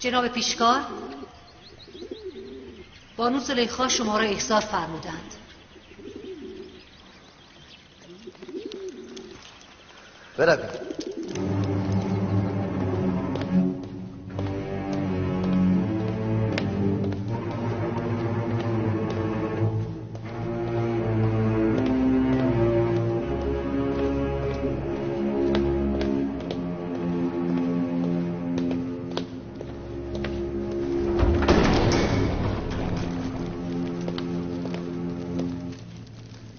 جناب پیشکار، بانو زلیخا شما را احضار فرمودند. بروید.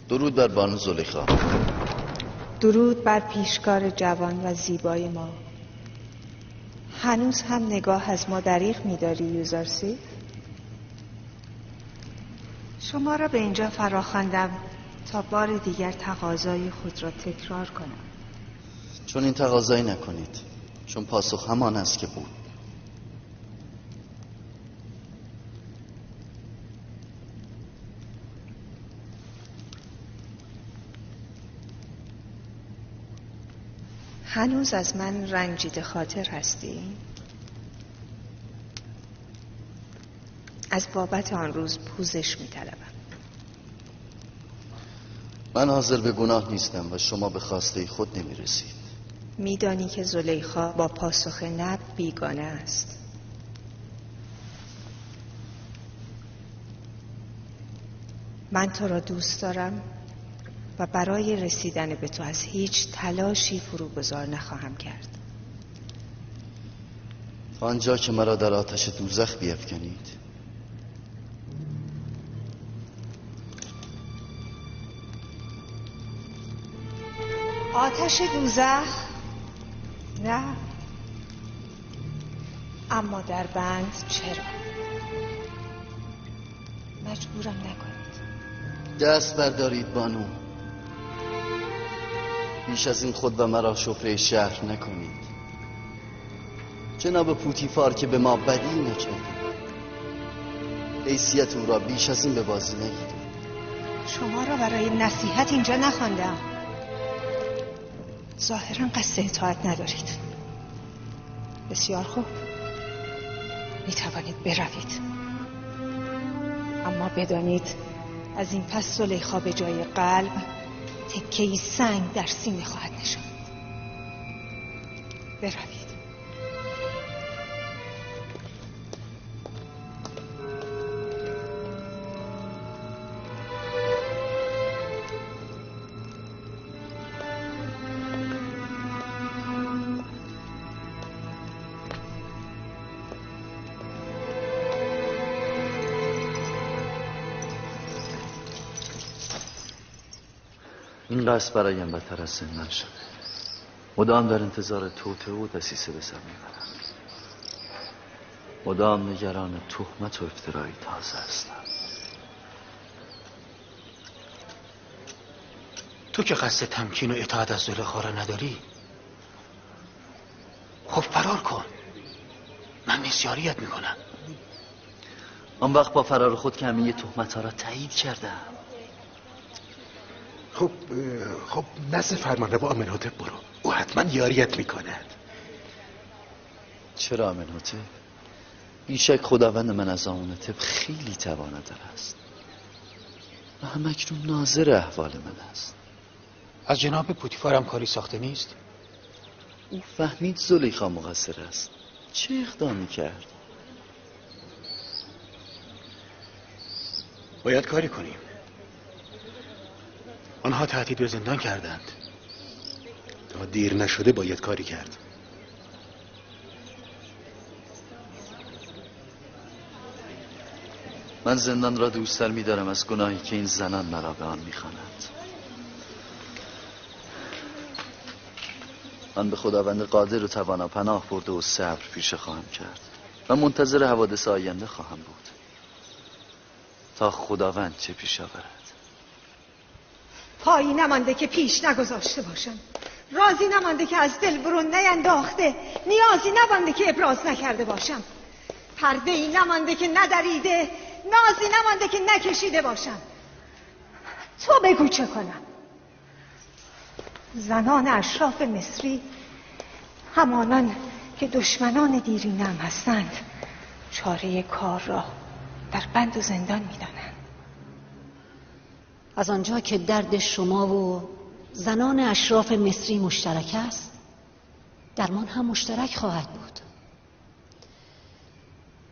درود بر بانو زلیخا. درود بر پیشکار جوان و زیبای ما. هنوز هم نگاه از ما دریغ می‌داری یوزارسیف؟ شما را به اینجا فراخواندم تا بار دیگر تقاضای خود را تکرار کنم. چون این تقاضایی نکنید، چون پاسخ همان است که بود. هنوز از من رنجیده خاطر هستی؟ از بابت آن روز پوزش می‌طلبم. من حاضر به گناه نیستم و شما به خواسته خود نمی‌رسید. می‌دانی که زلیخا با پاسخ نه بیگانه است. من تو را دوست دارم و برای رسیدن به تو از هیچ تلاشی فروگذار نخواهم کرد. تا آنجا که مرا در آتش دوزخ بیفکنید. آتش دوزخ؟ نه، اما در بند چرا؟ مجبورم نکنید. دست بردارید بانو. بیش از این خود و مرا شفره شهر نکنید. جناب پوتیفار که به ما بدی نکرده، حیثیت او را بیش از این به بازی نگیرید. شما را برای نصیحت اینجا نخواندم. ظاهرا قصد اطاعت ندارید. بسیار خوب، میتوانید بروید، اما بدانید از این پس زلیخا به جای قلب تکه‌ای سنگ در سینه خواهد نشاند. بروید. این قصد برایم بدتر از زندان شده. مدام در انتظار توطئه و دسیسه به سر میبرم. مدام نگران تهمت و افترای تازه هستم. تو که قصد تمکین و اطاعت از زلیخا را نداری، خب فرار کن. من نسیاریت میکنم. آن وقت با فرار خود که همه تهمت ها را تایید کردم. خب نزد فرمانروا آمنهوتپ برو، او حتما یاریت میکند. چرا آمنهوتپ؟ بیشک خداوند من از آمنهوتپ خیلی تواناتر است و همکنون ناظر احوال من است. از جناب پوتیفارم کاری ساخته نیست؟ او فهمید زلیخا مقصر است. چه اقدامی کرد؟ باید کاری کنیم. آنها تهدید به زندان کردند. تا دیر نشده باید کاری کرد. من زندان را دوست‌تر می‌دارم از گناهی که این زنان مرا به آن می‌خوانند. من به خداوند قادر و توانا پناه برده و صبر پیشه خواهم کرد و منتظر حوادث آینده خواهم بود تا خداوند چه پیش آورد. پایی نمانده که پیش نگذاشته باشم، رازی نمانده که از دل برون نینداخته، نیازی نمانده که ابراز نکرده باشم، پرده ای نمانده که ندریده، نازی نمانده که نکشیده باشم. تو بگو چه کنم؟ زنان اشراف مصری همانان که دشمنان دیرینم هستند چاره کار را در بند و زندان می‌دانند. از آنجا که درد شما و زنان اشراف مصری مشترک است، درمان هم مشترک خواهد بود.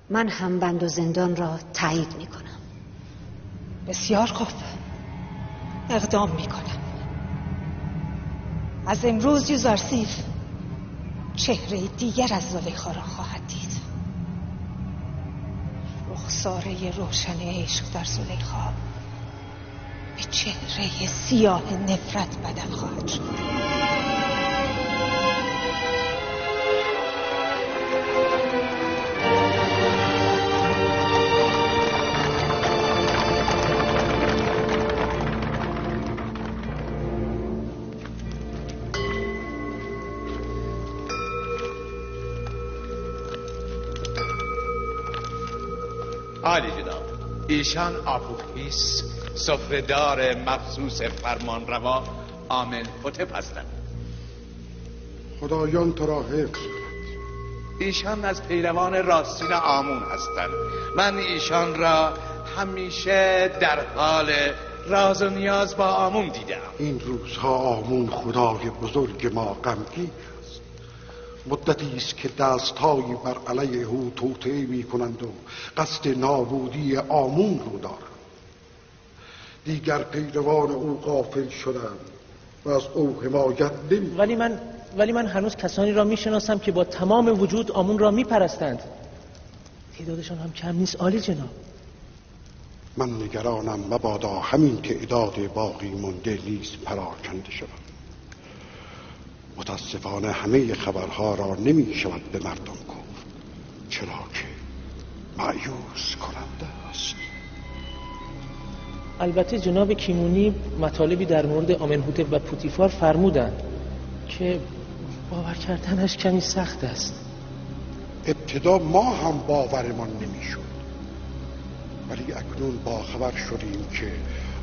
من هم بند و زندان را تایید می‌کنم. بسیار خوب، اقدام می‌کنم. از امروز یوزارسیف چهره دیگر از زلیخا را خواهد دید. رخساره روشن عشق در زلیخا به چهره سیاه نفرت بدل خواهد شد. عالی جناب، ایشان آپوفیس سفره‌دار مخصوص فرمانروا آمنهوتپ هستند. خدایان تو را حفظ کند. ایشان از پیروان راستین آمون هستند. من ایشان را همیشه در حال راز و نیاز با آمون دیدم. این روزها آمون خدای بزرگ ما غمگین است. مدتی است که دستهایی بر علیه او توطئه می کنند و قصد نابودی آمون رو دارند. دیگر پیروان او غافل شدند و از او حمایت نمی. ولی من هنوز کسانی را میشناسم که با تمام وجود آمون را میپرستند. تعدادشان هم کم نیست عالی جناب. من نگرانم مبادا همین تعداد باقی مانده نیز پراکنده شود. متاسفانه همه خبرها را نمی شود به مردم گفت، چرا که مایوس کننده است. البته جناب کیمونی مطالبی در مورد آمنهوتپ و پوتیفار فرمودند که باور کردنش کمی سخت است. ابتدا ما هم باورمان نمیشد، ولی اکنون با خبر شدیم که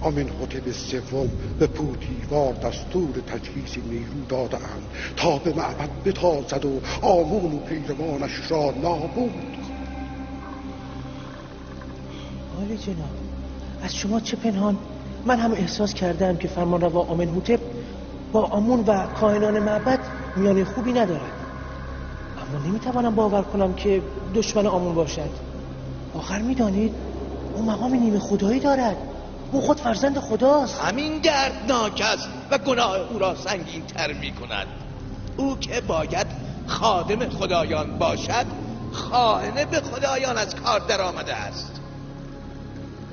آمنهوتپ سوم به پوتیفار دستور تجهیز نیرو داده‌اند تا به معبد بتازد و آمون و پیروانش را نابود کند. عالی جناب، از شما چه پنهان؟ من هم احساس کردم که فرمانروا آمنهوتپ با آمون و کاهنان معبد میانه خوبی ندارد، اما نمیتوانم باور کنم که دشمن آمون باشد. آخر میدانید او مقام نیمه خدایی دارد. او خود فرزند خداست. همین دردناک است و گناه او را سنگین تر می کند. او که باید خادم خدایان باشد، خائن به خدایان از کار در آمده است.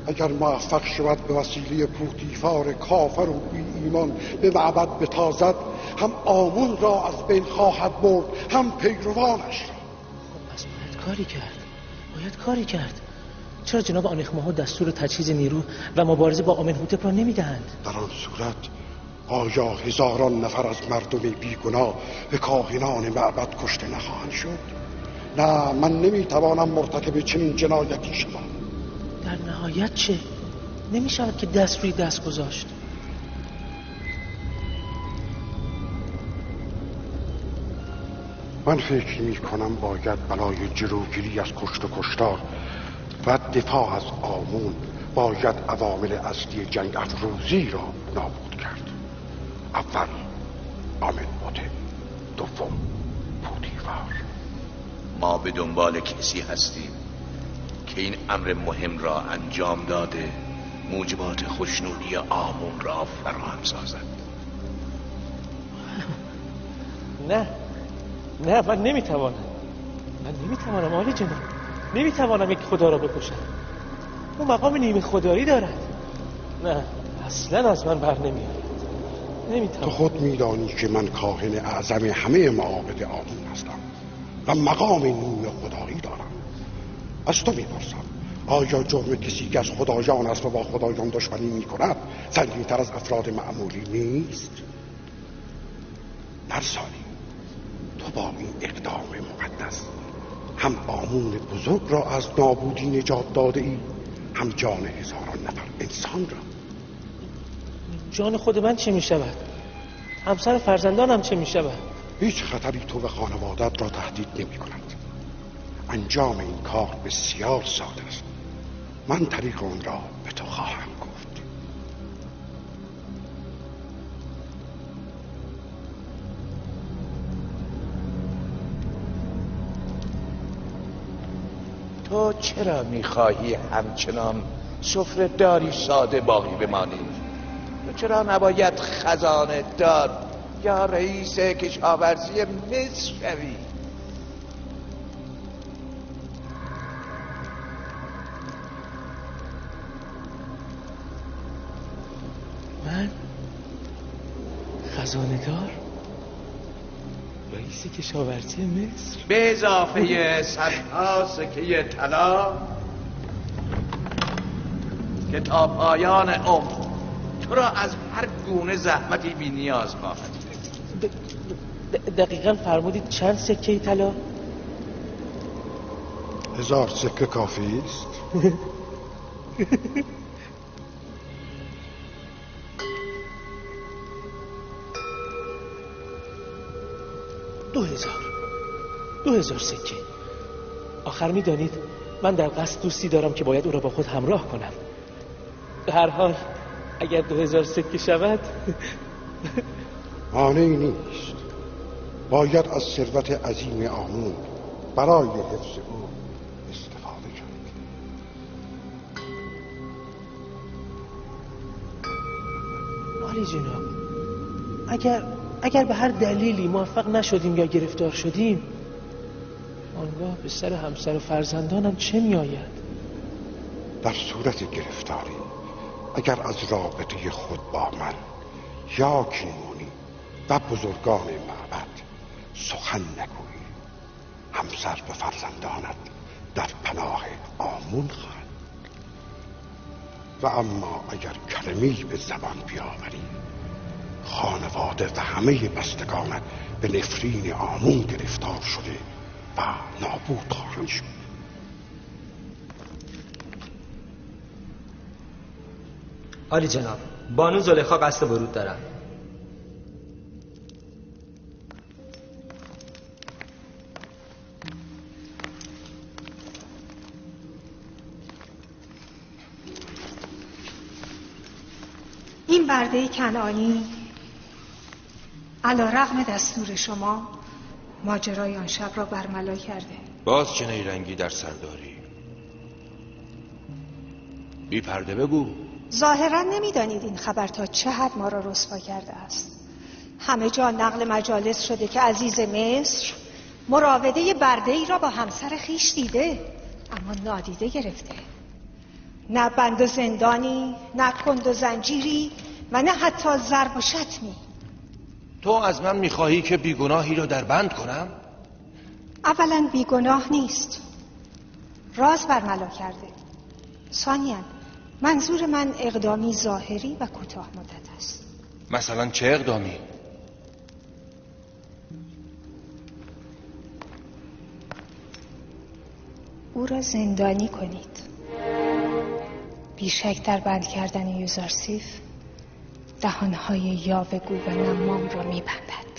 اگر موفق شود به وسیله پوتیفار کافر و بی ایمان به معبد بتازد، هم آمون را از بین خواهد برد هم پیروانش را. خب پس باید کاری کرد، باید کاری کرد. چرا جناب آنخماها دستور تجهیز نیرو و مبارزه با آمنهوتپ را نمیدهند؟ در آن صورت آیا هزاران نفر از مردم بیگناه به کاهنان معبد کشته نخواهند شد؟ نه، من نمیتوانم مرتکب چنین جنایتی شوم. در نهایت چه؟ نمی شود که دست روی دست گذاشت. من فکر می کنم باید برای جلوگیری از کشت و کشتار و دفاع از آمون باید عوامل اصلی جنگ افروزی را نابود کرد. اول آمنهوتپ، دوم پوتیفار. ما به دنبال کسی هستیم که این امر مهم را انجام داده، موجبات خوشنودی آمون را فراهم سازد. نه نه، من نمیتوانم، من نمیتوانم عالی جناب، نمیتوانم یک خدا را بکشم. او مقام نیمه خدایی دارد. نه، اصلا از من بر نمیآید. نمیتوانم. تو خود میدانی که من کاهن اعظم همه معابد آمون هستم و مقام نیمه خدایی دارم. از تو میپرسم آیا جرم کسی که از خدایان است و با خدایان دشمنی میکند سنگین‌تر از افراد معمولی نیست؟ نرسانی، تو با این اقدام مقدس هم آمون بزرگ را از نابودی نجات داده ای، هم جان هزاران نفر انسان را. جان خود من چه می شود؟ همسر فرزندانم چه می شود؟ هیچ خطری تو و خانوادت را تهدید نمی کند. انجام این کار بسیار ساده است. من طریق آن را به تو خواهم گفت. تو چرا میخواهی همچنان سفره داری ساده باقی بمانی؟ تو چرا نباید خزانه دار یا رئیس کشاورزی مصر شوی؟ من خزانه دار؟ رئیس کشاورزی مصر؟ به اضافه صدها سکه طلا که تا پایان عمر تو را از هر گونه زحمتی بی نیاز خواهد. دقیقا فرمودید چند سکه طلا؟ 1000 سکه کافی است. 2000 سکه. آخر میدانید من در قصد دوستی دارم که باید او را با خود همراه کنم. به هر حال اگر 2000 سکه شود مانعی نیست. باید از ثروت عظیم آمون برای حفظ او استفاده کرد. عالی جناب، اگر به هر دلیلی موفق نشدیم یا گرفتار شدیم، آنگاه به سر همسر و فرزندانم چه می آید؟ در صورت گرفتاری اگر از رابطه خود با من یا کیمونی و بزرگان معبد سخن نگویی، همسر و فرزندانت در پناه آمون خواهند. و اما اگر کلمه‌ای به زبان بیاوری، خانواده و همه بستگانت به نفرین آمون گرفتار شده و نابود خواهند شد. عالی جناب، بانو زلیخا قصد ورود دارن. این برده کنعانی علی رغم دستور شما ماجرای آن شب را برملا کرده. باز چه نیرنگی در سر داری؟ بی پرده بگو. ظاهرا نمیدانید این خبر تا چه حد ما را رسوا کرده است. همه جا نقل مجالس شده که عزیز مصر مراوده برده ای را با همسر خیش دیده، اما نادیده گرفته. نه بند و زندانی، نه کند و زنجیری و نه حتی ضرب و شتمی. تو از من میخواهی که بیگناهی را در بند کنم؟ اولا بیگناه نیست، راز برملا کرده. ثانیا منظور من اقدامی ظاهری و کوتاه مدت است. مثلا چه اقدامی؟ او را زندانی کنید. بیشک در بند کردن یوزارسیف دهانهای یاوه‌گو و نمام را میبندد.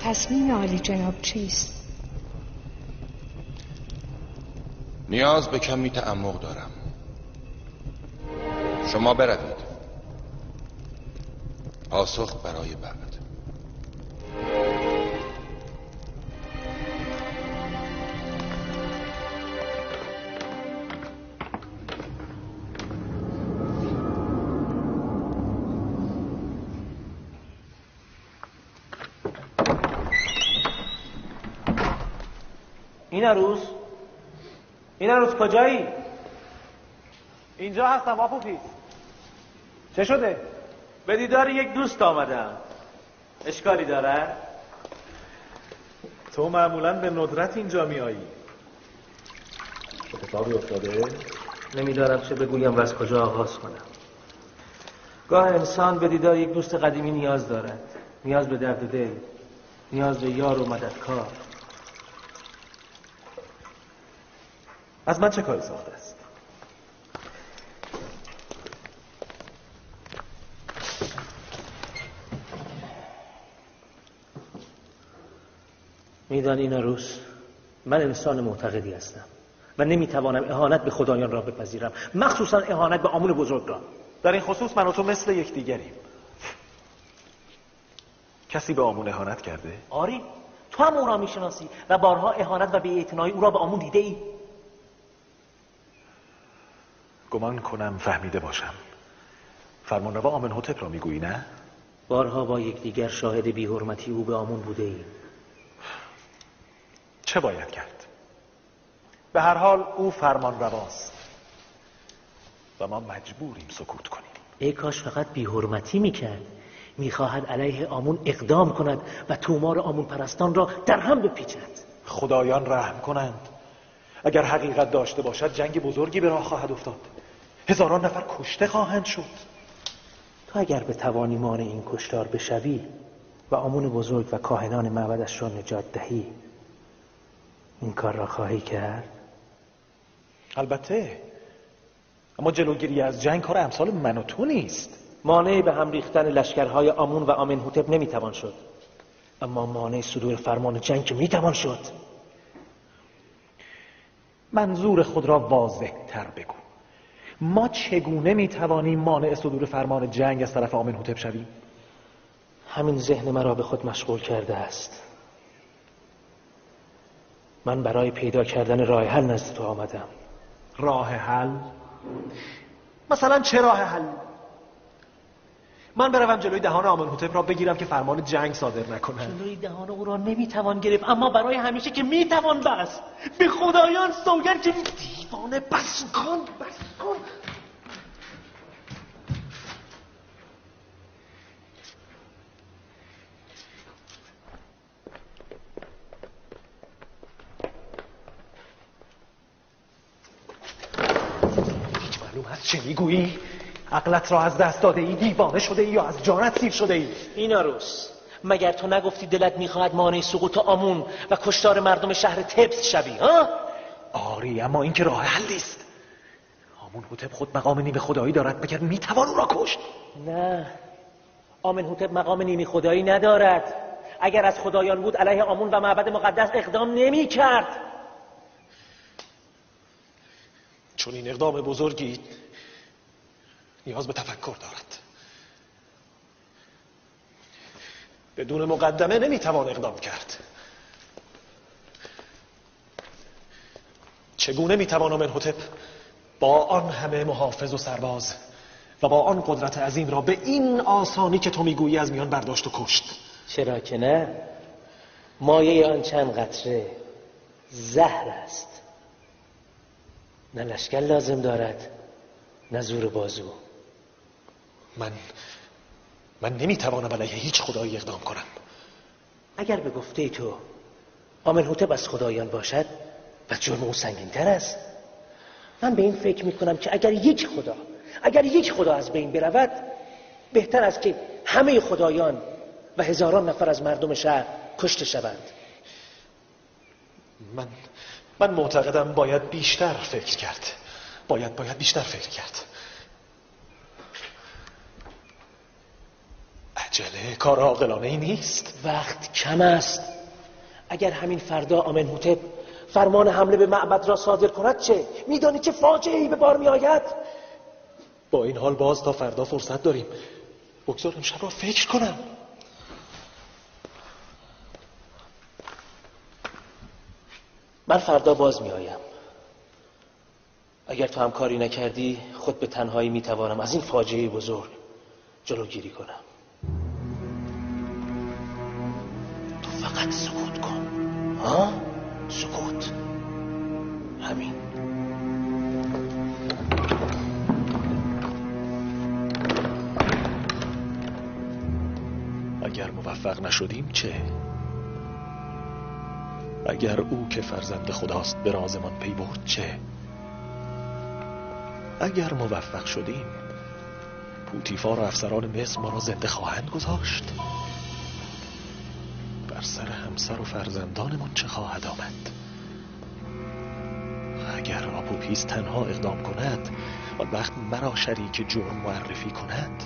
تصمیم عالی جناب چیست؟ نیاز به کمی تعمق دارم. شما بروید. پاسخ برای بعد. این عروس کجایی؟ اینجا هستم آپوفیس. چه شده؟ به دیدار یک دوست آمدم. اشکالی داره؟ تو معمولا به ندرت اینجا میایی. اتفاقی افتاده؟ نمیدارم چه بگویم و از کجا آغاز کنم. گاه انسان به دیدار یک دوست قدیمی نیاز دارد. نیاز به درد دل. نیاز به یار و مددکار. از من چه کاری ساخته است؟ میدانی ایناروس، من انسان معتقدی هستم و نمیتوانم اهانت به خدایان را بپذیرم، مخصوصا اهانت به آمون بزرگ را. در این خصوص من و تو مثل یکدیگریم. کسی به آمون اهانت کرده؟ آری، تو هم او را میشناسی و بارها اهانت و بی‌اعتنایی او را به آمون دیده ای. گمان کنم فهمیده باشم. فرمانروا آمنهوتپ را میگویی نه؟ بارها با یکدیگر شاهد بی‌حرمتی او به آمون بوده ایم. چه باید کرد؟ به هر حال او فرمان رواست و ما مجبوریم سکوت کنیم. ای کاش فقط بی‌حرمتی میکرد. میخواهد علیه آمون اقدام کند و تومار آمون پرستان را در هم بپیچد. خدایان رحم کنند. اگر حقیقت داشته باشد جنگ بزرگی به راه خواهد افتاد. هزاران نفر کشته خواهند شد. تو اگر به توانی مانع این کشتار بشوی و آمون بزرگ و کاهنان معبدش را نجات دهی، این کار را خواهی کرد؟ البته، اما جلوگیری از جنگ کار امثال من و تو نیست. مانع به هم ریختن لشکرهای آمون و آمنهوتپ نمیتوان شد، اما مانع صدور فرمان جنگ که میتوان شد. منظور خود را واضح تر بگو. ما چگونه میتوانیم مانع صدور فرمان جنگ از طرف آمنهوتپ شویم؟ همین ذهن مرا به خود مشغول کرده است. من برای پیدا کردن راه حل نزد تو آمدم. راه حل؟ مثلا چه راه حل؟ من بروم جلوی دهان آمنهوتپ را بگیرم که فرمان جنگ صادر نکند. جلوی دهان او را نمیتوان گرفت، اما برای همیشه که میتوان بس. به خدایان سوگند که دیوانه، بس کن، بس کن. هیچ معلوم هست چه میگویی؟ عقلت را از دست داده ای، دیوانه شده ای یا از جانت سیر شده ای؟ ایناروس، مگر تو نگفتی دلت میخواهد مانع سقوط آمون و کشتار مردم شهر تبس شوی؟ ها؟ آری، اما این که راه حل نیست. آمنهوتپ خود مقام نیمه خدایی دارد، مگر میتوان او را کشت؟ نه، آمنهوتپ مقام نیمه خدایی ندارد. اگر از خدایان بود علیه آمون و معبد مقدس اقدام نمیکرد. چون این اقدام بزرگی نیاز به تفکر دارد. بدون مقدمه نمیتوان اقدام کرد. چگونه میتوان آمنهوتپ با آن همه محافظ و سرباز و با آن قدرت عظیم را به این آسانی که تو میگویی از میان برداشت و کشت؟ چرا که نه؟ مایه آن چند قطره زهر است. نه لشکر لازم دارد نه زور بازو. من نمیتوانم علیه هیچ خدایی اقدام کنم. اگر به گفته تو آمنهوتپ از خدایان باشد و جرم او سنگین‌تر است. من به این فکر میکنم که اگر یک خدا از بین برود، بهتر است که همه خدایان و هزاران نفر از مردم شهر کشته شوند. من معتقدم باید بیشتر فکر کرد. باید بیشتر فکر کرد. عجله کار عاقلانه ای نیست. وقت کم است. اگر همین فردا آمنهوتپ فرمان حمله به معبد را صادر کند چه؟ میدانی چه فاجعه ای به بار می آید؟ با این حال باز تا فردا فرصت داریم. بگذار امشب را فکر کنم. من فردا باز می آیم. اگر تو هم کاری نکردی خود به تنهایی می توانم از این فاجعه بزرگ جلوگیری کنم. تو فقط سکوت کن. ها؟ سکوت. همین. اگر موفق نشدیم چه؟ اگر او که فرزند خداست به رازمان پی برد چه؟ اگر موفق شدیم پوتیفار و افسران مصر ما را زنده خواهند گذاشت؟ بر سر همسر و فرزندانمان چه خواهد آمد؟ اگر آپوپیس تنها اقدام کند، آن وقت مرا شریک جرم معرفی کند،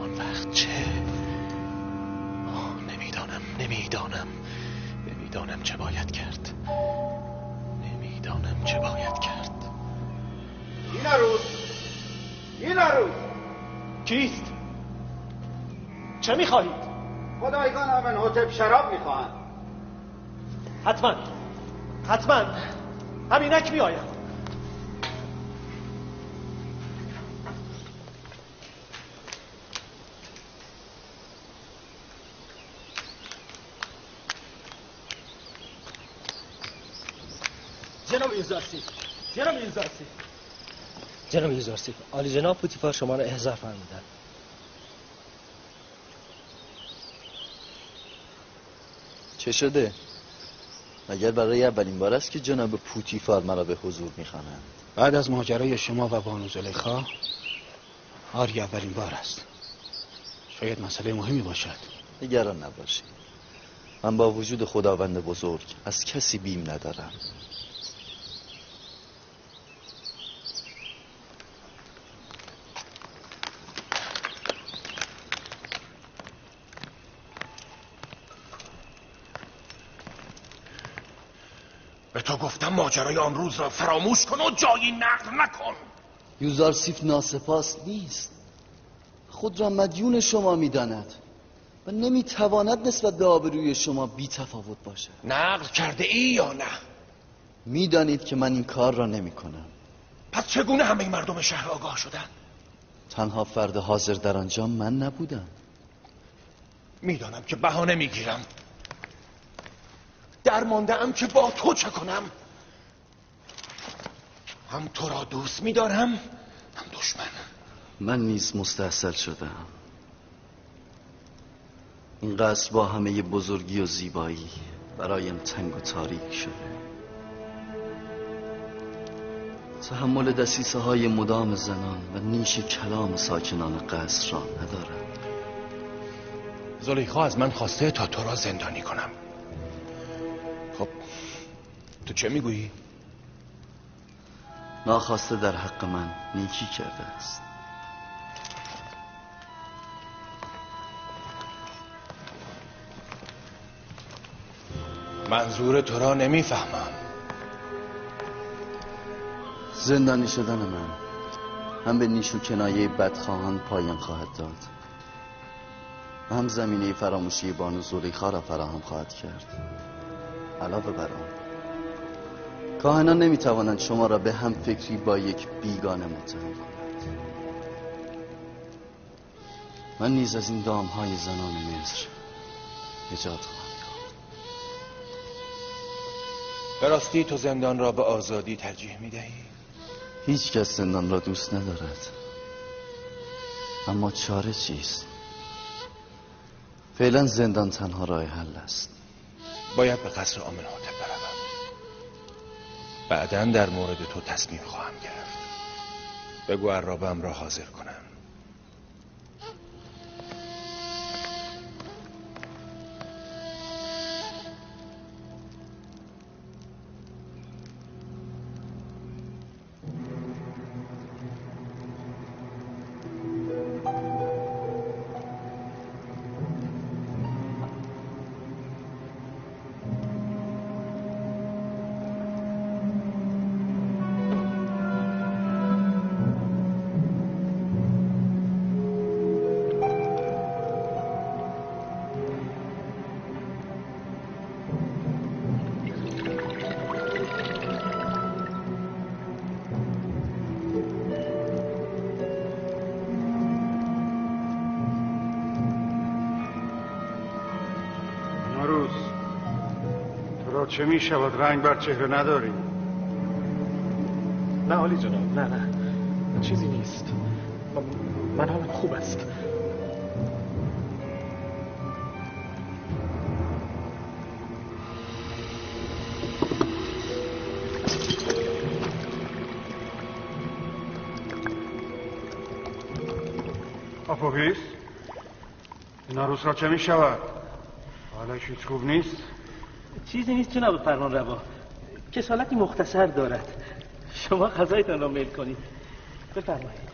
آن وقت چه؟ نمیدانم، نمیدانم چه باید کرد. نمیدانم چه باید کرد. ایناروس، ایناروس. کیست؟ چه میخواهید؟ خدایگان آمنهوتپ شراب میخواهند. حتما، حتما همینک میآیم. جناب یوزارسیف، جناب یوزارسیف، جناب یوزارسیف، عالی جناب پوتیفار شما را احضار فرمودند. چه شده؟ مگر برای اولین بار است که جناب پوتیفار مرا به حضور میخوانند؟ بعد از ماجرای شما و بانو زلیخا، آری اولین بار است. شاید مسئله مهمی باشد. نگران نباشید، من با وجود خداوند بزرگ از کسی بیم ندارم. به تو گفتم ماجرای آن روز را فراموش کن و جایی نقل نکن. یوزارسیف ناسپاس نیست، خود را مدیون شما میداند و نمیتواند نسبت به آبروی شما بی تفاوت باشد. نقل کرده ای یا نه؟ میدانید که من این کار را نمی کنم. پس چگونه همه مردم شهر آگاه شدند؟ تنها فرد حاضر در آنجا من نبودم. میدانم که بهانه میگیرم. درمانده ام که با تو چه کنم. هم تو را دوست می‌دارم هم دشمن. من نیز مستاصل شدم. این قصر با همه بزرگی و زیبایی برایم تنگ و تاریک شده. تحمل دسیسه های مدام زنان و نیش کلام ساکنان قصر را ندارم. زلیخا از من خواسته تا تو را زندانی کنم. خب تو چه میگویی؟ ناخواسته در حق من نیکی کرده است. منظور تو را نمیفهمم. زندانی شدن من هم به نیش و کنایه بدخواهان پایان خواهد داد و هم زمینه فراموشی بانو زلیخا را فراهم خواهد کرد. علاوه بر آن کاهنان نمیتوانند شما را به هم فکری با یک بیگانه متهم کنند. من نیز از این دامهای زنان مصر نجات خواهم یافت. به راستی تو زندان را به آزادی ترجیح میدهی؟ هیچ کس زندان را دوست ندارد، اما چاره چیست؟ فعلا زندان تنها راه حل است. باید به قصر آمنهوتپ بروم. بعداً در مورد تو تصمیم خواهم گرفت. بگو عرابم را حاضر کنم. چه می شود؟ رنگ بر چهره نداری. نه عالی جناب، نه نه چیزی نیست. من حالم خوب است. آپوفیس، این عروس را چه می شود؟ حالش هیچ خوب نیست؟ چیزی نیست جناب فرمانروا، کسالتی مختصر دارد. شما غذایتان را میل کنید. بفرمایید.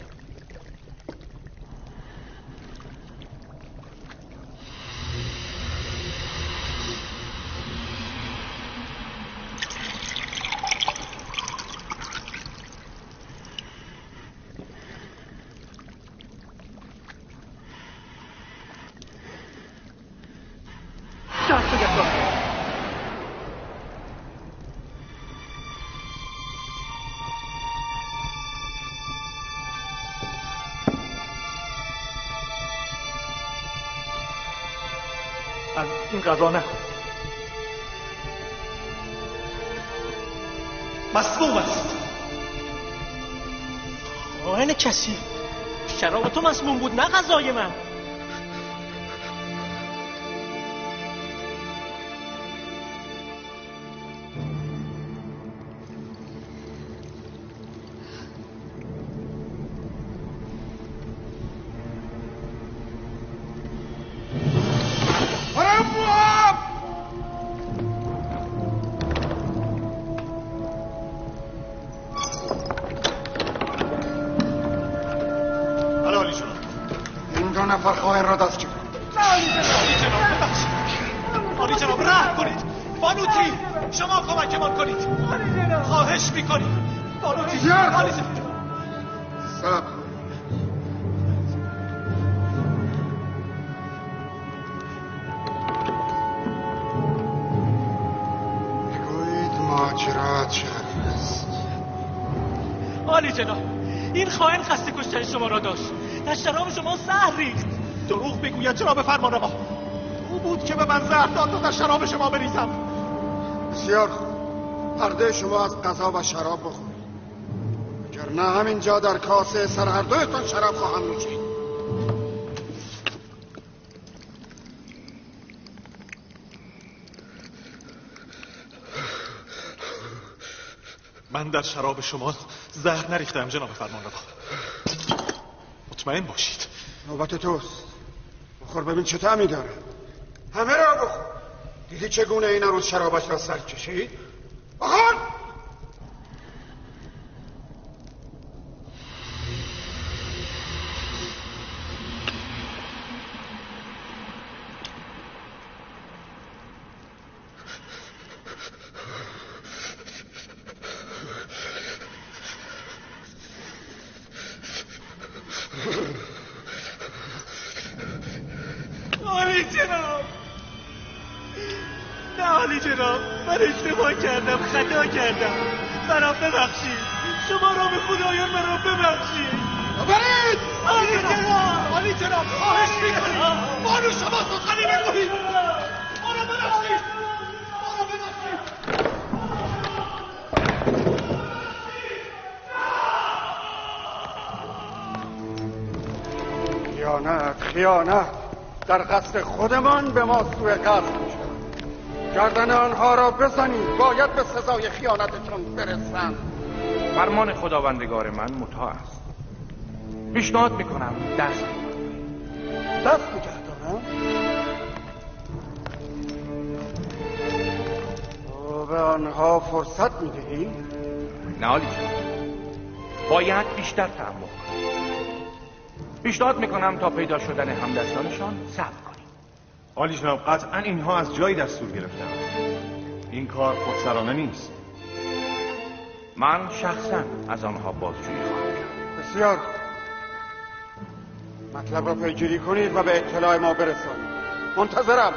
این غذا نخورد. مسموم است. خائن کسی، شراب تو مسموم بود نه غذای من. این خائن قصد کشتن شما را داشت. در شراب شما زهر ریخت. دروغ میگوید جناب فرمانروا. او بود که به من زهر داد تا در شراب شما بریزم. بسیار خوب. پرده شما از غذا و شراب بخورید، اگر نه همینجا در کاسه سر هر دویتان شراب خواهم نوشید. من در شراب شما زهر نریختم جناب فرمانروا. مطمئن باشید. نوبت توست. بخور ببین چه طعمی داره. همه را بخور. دیدی چگونه این روز شرابش را سر کشید؟ بخور. خطا کردم، مرا ببخشید. شما را به خدایان مرا ببخشید. برید. عالی جناب، خواهش میکنیم بانو شما سخنی بگویید. مرا ببخشید، مرا ببخشید. خیانت، خیانت در قصد خودمان به ما سوء قصد میشه. گردن آنها را بزنید، باید به سزای خیانتشان برسند. فرمان خداوندگار من مطاع است. پیشنهاد میکنم دست دست نگه دارم. تو به آنها فرصت میدهی؟ نه عالی جناب، باید بیشتر تعمق کنیم. پیشنهاد میکنم تا پیدا شدن همدستانشان صبر کنیم. عالی جناب، قطعا اینها از جایی دستور گرفتن. این کار خودسرانه نیست. من شخصا از آنها بازجویی خواهم کرد. بسیار مطلب را پیگیری کنید و به اطلاع ما برسانید. منتظرم.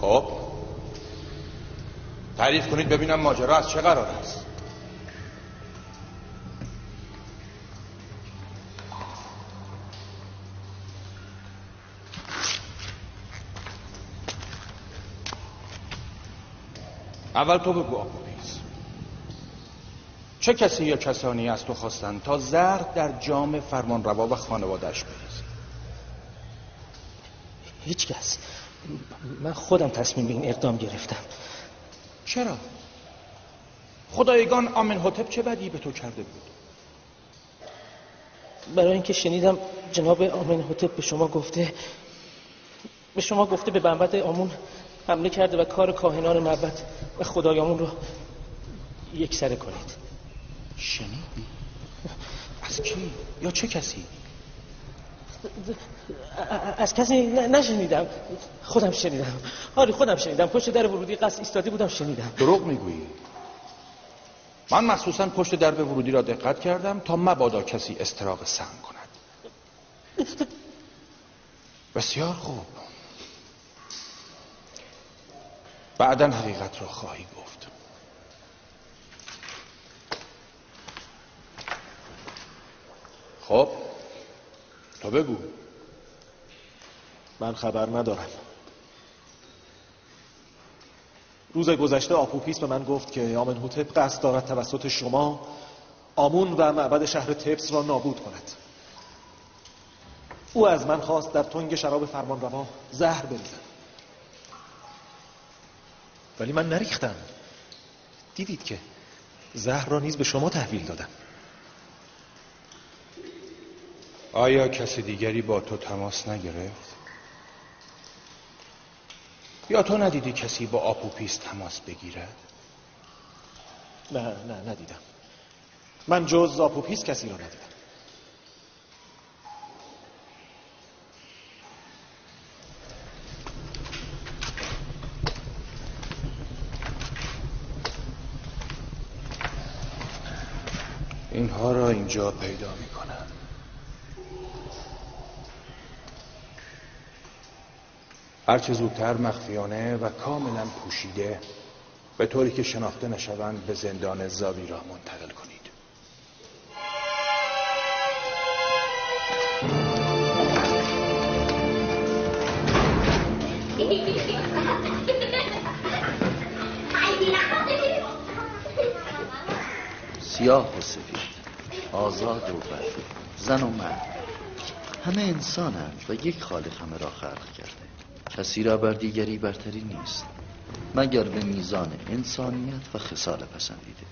خب تعریف کنید ببینم ماجرا از چه قرار است. اول تو بگو آپوپیس، چه کسی یا کسانی از تو خواستند تا زهر در جام فرمانروا و خانواده‌اش بریزی؟ هیچ کس. من خودم تصمیم به این اقدام گرفتم. چرا؟ خدایگان آمنهوتپ چه بدی به تو کرده بود؟ برای اینکه شنیدم جناب آمنهوتپ به شما گفته به معبد آمون حمله کرده و کار کاهنان معبد و خدای آمون رو یکسره کنید. شنیدی؟ از کی؟ یا چه کسی؟ از کسی نشنیدم، خودم شنیدم. آره خودم شنیدم، پشت در ورودی قصر ایستاده بودم شنیدم. دروغ میگویی. من مخصوصا پشت درب ورودی را دقت کردم تا مبادا کسی استراق سم کند. بسیار خوب، بعدا حقیقت را خواهی گفت. خب تو بگو. من خبر ندارم. روز گذشته آپوپیس به من گفت که آمنهوتپ قصد دارد توسط شما آمون و معبد شهر تپس را نابود کند. او از من خواست در تنگ شراب فرمانروا زهر بریزم، ولی من نریختم. دیدید که زهر را نیز به شما تحویل دادم. آیا کسی دیگری با تو تماس نگرفت؟ یا تو ندیدی کسی با آپوپیس تماس بگیرد؟ نه ندیدم. من جز آپوپیس کسی را ندیدم. اینها را اینجا پیدا میکنم. هرچه زودتر مخفیانه و کاملا پوشیده به طوری که شناخته نشوند به زندان زاویرا منتقل کنید. سیاه و سفید، آزاد و برده، زن و مرد، همه انسانند و یک خالق همه را خلق کرده. کسی را بر دیگری برتری نیست مگر به میزان انسانیت و خصال پسندیده.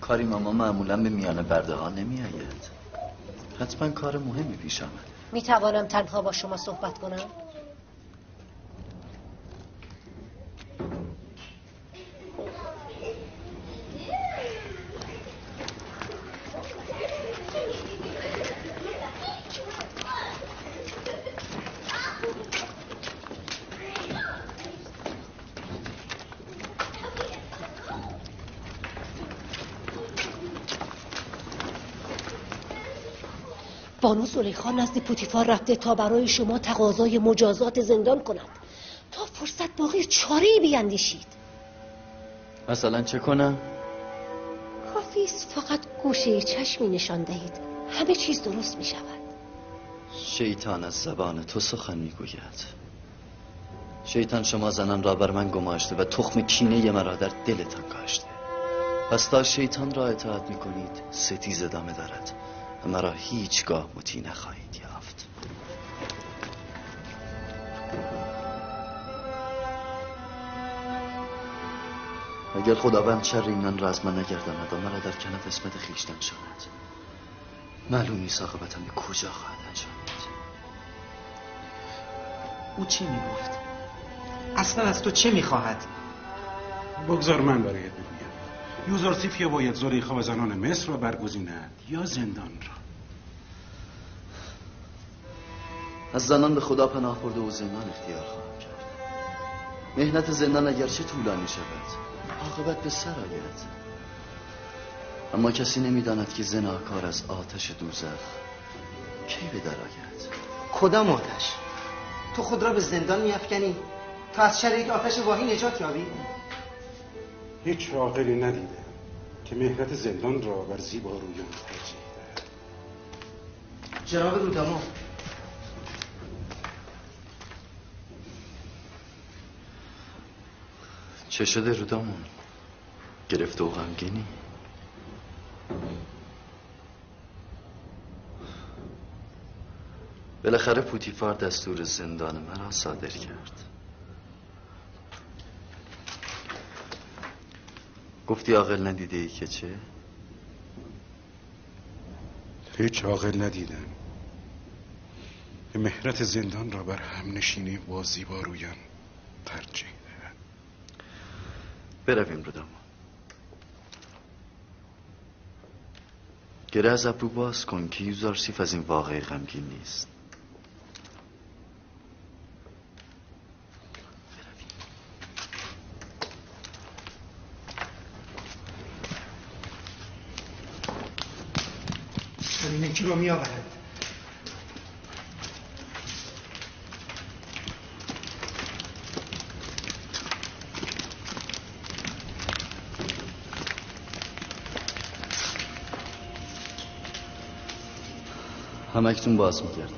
کاری ماما معمولا به میان برده ها نمی آید. حتما کار مهمی پیش آمده. می توانم تنها با شما صحبت کنم؟ بانو زلیخا نزد پوتیفار رفته تا برای شما تقاضای مجازات زندان کند. تا فرصت باقی چاره‌ای بیندیشید. مثلا چه کنم؟ کافی است فقط گوشه چشمی نشان دهید، همه چیز درست می شود. شیطان از زبان تو سخن می گوید. شیطان شما زنان را بر من گماشته و تخم کینه مرا در دلتان کاشته. پس تا شیطان را اطاعت می کنید ستیز ادامه دارد و مرا هیچگاه مطیع نخواهید یافت. اگر خداوند شر اینان را از من نگرداند و مرا در کنف عصمت خویشتن نشاند، معلوم نیست عاقبتم به کجا خواهد انجامید. او چه میگفت؟ اصلا از تو چه میخواهد؟ بگذار من برایت بگویم. یوزارسیف یا باید زلیخا و زنان مصر را برگزیند یا زندان را. از زنان به خدا پناه برده و زندان اختیار خواهم کرد. مهنت زندان اگرچه طولانی شود عاقبت به سر آید، اما کسی نمیداند که زناکار از آتش دوزخ کی به در آید. کدام آتش؟ تو خود را به زندان میافکنی تا از شر یک آتش واهی نجات یابی؟ هیچ عاقلی ندیدم که مهنت زندان را بر زیبارویان ترجیح دهد. جناب رودامو، چه شده رودامون؟ گرفته و غمگینی؟ بالاخره پوتیفار دستور زندان مرا صادر کرد. گفتی عاقل ندیده ای که چه؟ هیچ عاقل ندیدم که مهنت زندان را بر هم نشینی با زیبارویان ترجیح دهد. برویم رودامون. گره از ابرو باز کن که یوزارسیف از این واقعه غمگین نیست. این یکی رو می آورد. همکنون باز می‌گردم.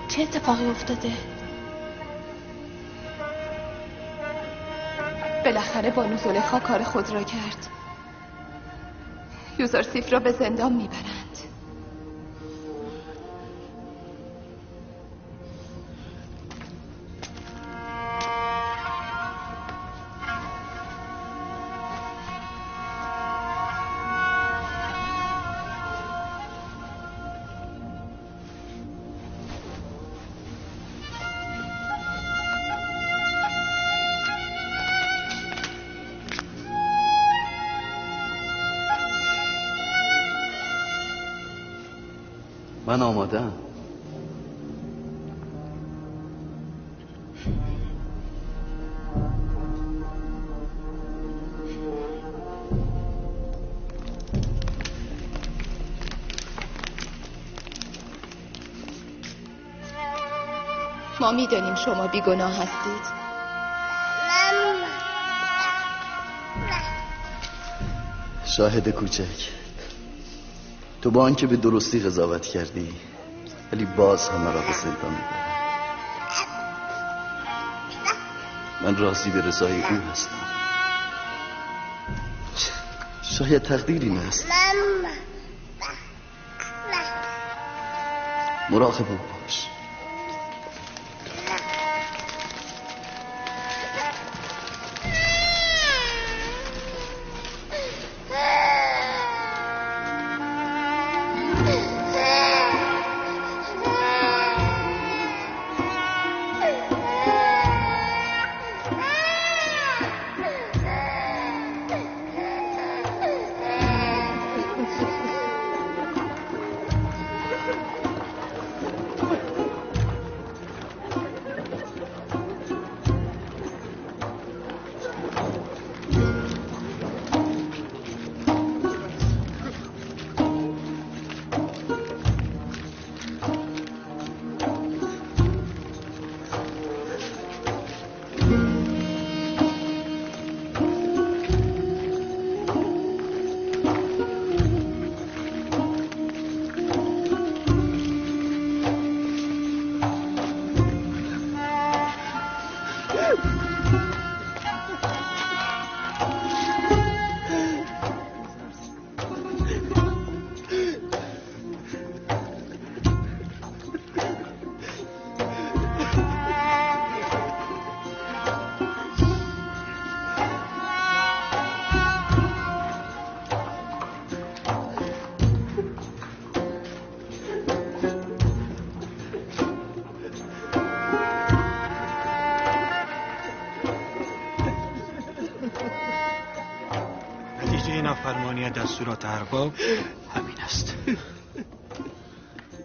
چه اتفاقی افتاده؟ بالاخره بانو زلیخا کار خود را کرد. یوزارسیف را به زندان میبرند. من آمادم. ما میدانیم شما بیگناه هستید. شاهد کوچک، تو با آنکه به درستی قضاوت کردی ولی باز همه را به زندان میبرند. من راضی به رضای او هستم. شاید تقدیر این است. مراقب او باش. نافرمانی دستورات ارباب همین است.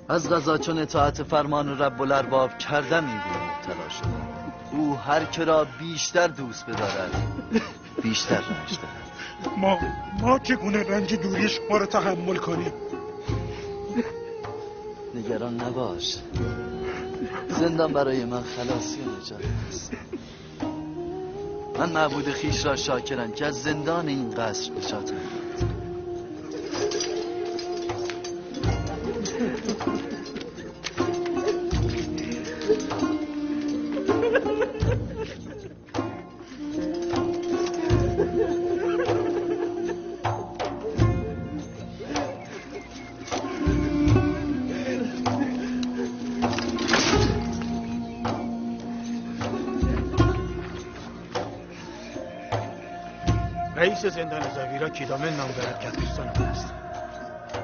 از قضا چون اطاعت فرمان رب الارباب کردم این گونه مبتلا شدم. او هر که را بیشتر دوست بدارد بیشتر رنج دهد. ما چگونه رنج دوری شما را تحمل کنیم؟ نگران نباش، زندان برای من خلاصی و نجات است. من معبود خیش را شاکرم که از زندان این قصر نجاتم داد. رئیس زندان زاویرا کیدامن نام دارد که از دوستان من است.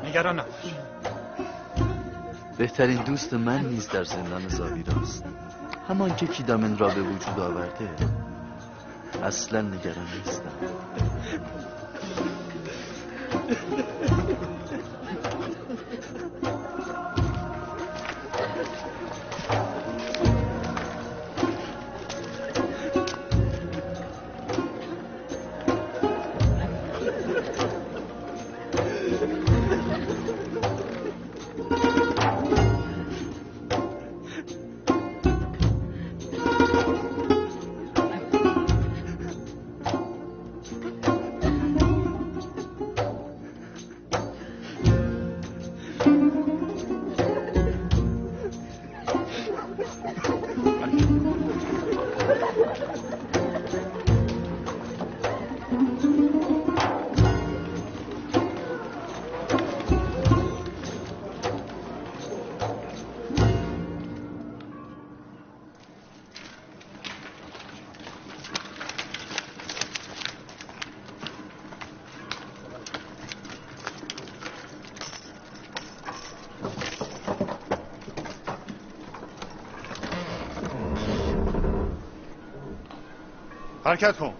نگران نباش. بهترین دوست من نیز در زندان زاویراست، همان که کیدامن را به وجود آورده. اصلا نگران نیستم. حرکت کن.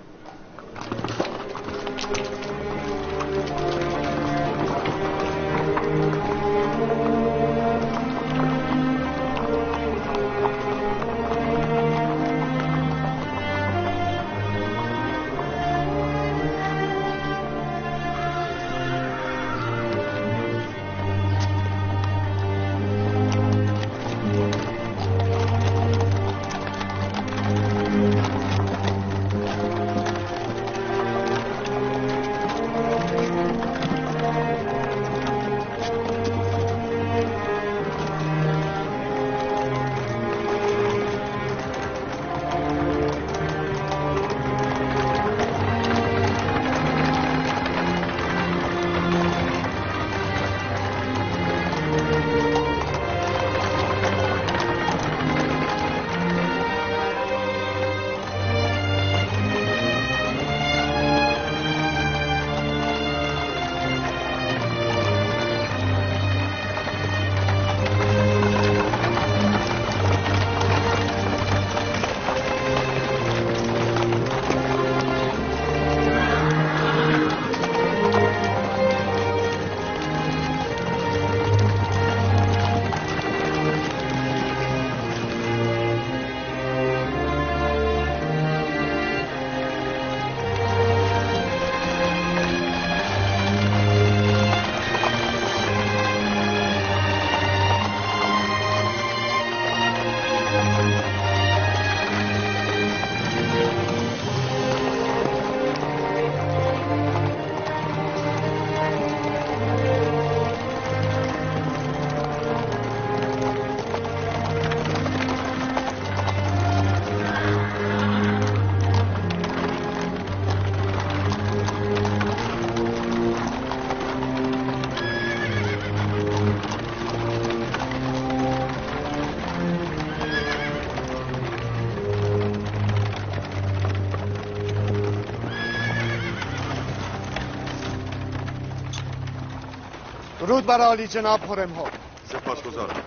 درود بر عالی جناب هورمهوب. سپاسگزارم.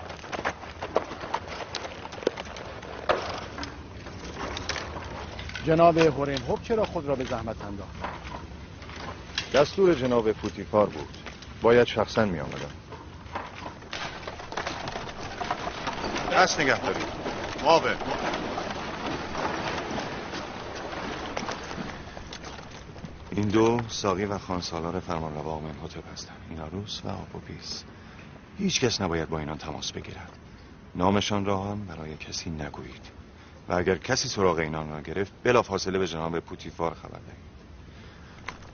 جناب هورمهوب چرا خود را به زحمت انداخت؟ دستور جناب پوتیفار بود. باید شخصا می آمدم. دست نگه دارید. معاون. این دو ساقی و خانسالار فرمانروا آمنهوتپ هستند. ایناروس و آپوپیس. هیچ کس نباید با اینان تماس بگیرد. نامشان را هم برای کسی نگویید. و اگر کسی سراغ اینان را گرفت بلافاصله به جناب پوتیفار خبر دهید.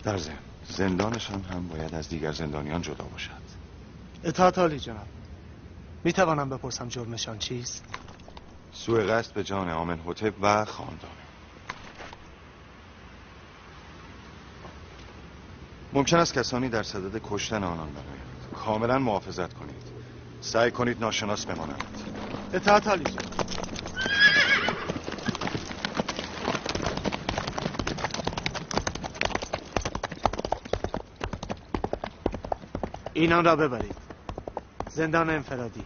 در ضمن زندانشان هم باید از دیگر زندانیان جدا باشد. اطاعت عالی جناب. می توانم بپرسم جرمشان چیست؟ سوء قصد به جان آمنهوتپ و خاندان. ممکن است کسانی در صدد کشتن آنان برآیند. کاملا محافظت کنید. سعی کنید ناشناس بمانند. اطاعت عالی جناب. اینان را ببرید زندان انفرادی.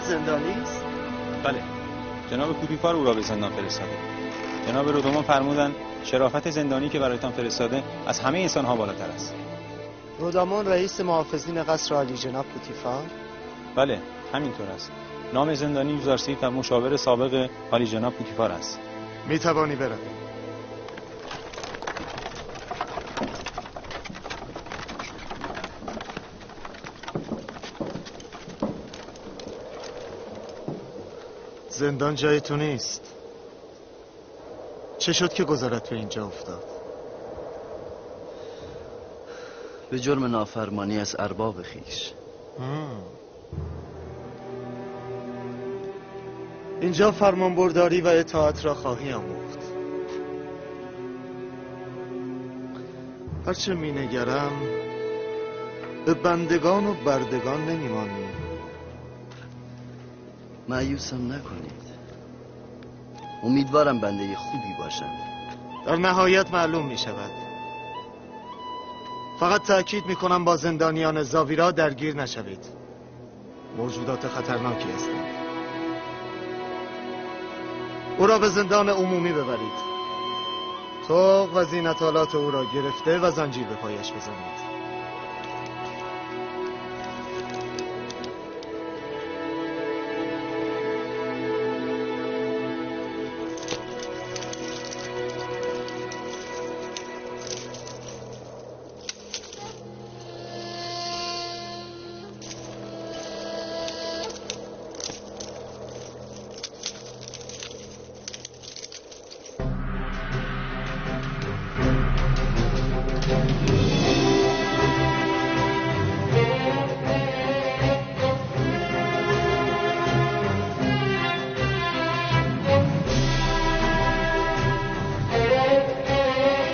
زندانی است؟ بله، جناب پوتیفار او را به زندان فرستاده. جناب رودومان فرمودند شرافت زندانی که برایتان فرستاده از همه انسان‌ها بالاتر است. رودامان رئیس محافظین قصر عالی جناب پوتیفار؟ بله، همینطور است. نام زندانی یوزارسیف و مشاور سابق عالی جناب پوتیفار است. می توانی بروی. زندان جای تو نیست. چه شد که گذارت به اینجا افتاد؟ به جرم نافرمانی از ارباب خویش. اینجا فرمانبرداری و اطاعت را خواهی آموخت. هرچه می نگرم به بندگان و بردگان نمی مانی. مایوسم نکنید. امیدوارم بنده خوبی باشم. در نهایت معلوم می شود. فقط تأکید می کنم با زندانیان زاویرا درگیر نشوید. موجودات خطرناکی هستند. او را به زندان عمومی ببرید. طوق و زینتالات او را گرفته و زنجیر به پایش بزنید.